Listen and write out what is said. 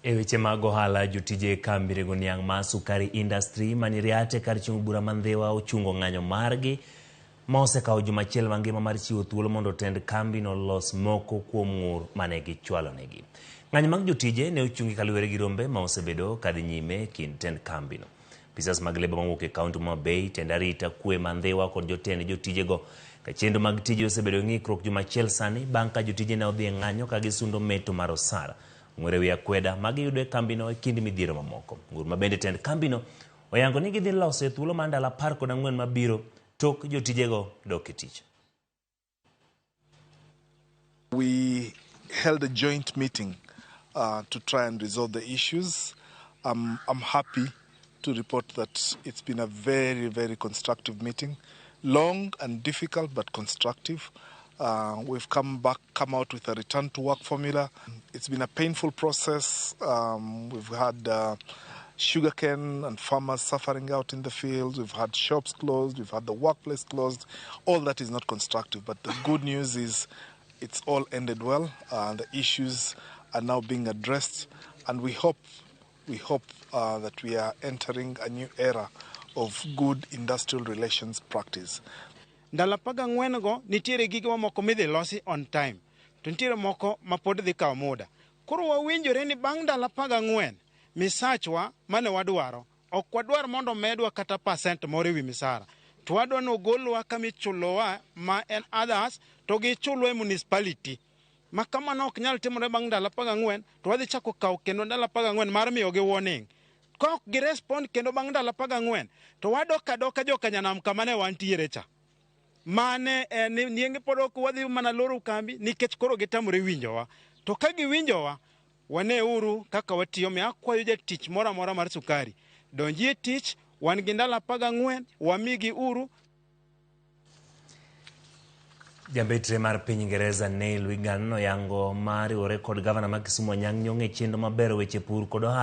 E weche mag ohala, jotije e kambi rego niang' mar Sukari Industry mani Riat e kar chung' bura ma Ndhiwa ochungo ng'anyo margi ma osekawo juma achiel mangima mar chiwo thuolo mondo tend kambino los moko kuom ng'ur mane gichwalonegi. Ng'anyo mag jotije ne ochungi kaluwore gi rombe ma osebedo kadhi nyime e kind tend kambino. Apisas mag lebo mawuok e kaunti ma Homa Bay, tend arita kwe ma Ndhiwa kod jotend jotijego ka chenro mag tije osebedo e ng'ikruok juma achiel sani bang' ka jotije ne odhi e ng'anyo ka gisundo meto mar osara. Ng'ur ewi akweda ma giyudo e kambino e kind midhiero mamoko. Ng'ur ma bende tend kambino oyango ni gidhi loso e thuolo mar ndalo 14 mabiro tok jotijego dok e tich. We held a joint meeting to try and resolve the issues. I'm happy to report that it's been a very, very constructive meeting. Long and difficult, but constructive. We've come out with a return to work formula. It's been a painful process. We've had sugarcane and farmers suffering out in the fields. We've had shops closed. We've had the workplace closed. All that is not constructive, but the good news is it's all ended well. The issues are now being addressed, and we hope that we are entering a new era of good industrial relations practice. Ndalo 14 go nitiere gige mamoko midhi losi on time to nitiere moko ma pod dhi kawo muda. Koro wawinjore ni bang' ndalo 14 misachwa mane wadwaro ok wadwar mondo medwa kata percent moro ewi misara to wadwa ni ogolwa kama ichulowa ma en others to gichulwa e municipality ma kamano ok nyal timore bang' ndalo 14 to wadhi chako kawo kendo ndalo 14 mar miyogi warning ka ok girespond kendo bang' ndalo 14 to wadok adoka jokanyanam kama ne wantiere cha mane en nienge pod ok wadhi mana loro kambi nikech koro gitamore winjowa to ka giwinjowa waneuru kaka watiyo mi akwayo jatich moro amora mar sukari donji e tich wan gi ndalo 14 wamigi uru. Jambetre mar piny Ingereza Neil Wigan oyango mar riwore kod gavana ma Kisumu Anyang' Nyong'o e chenro maber weche pur kod ohala.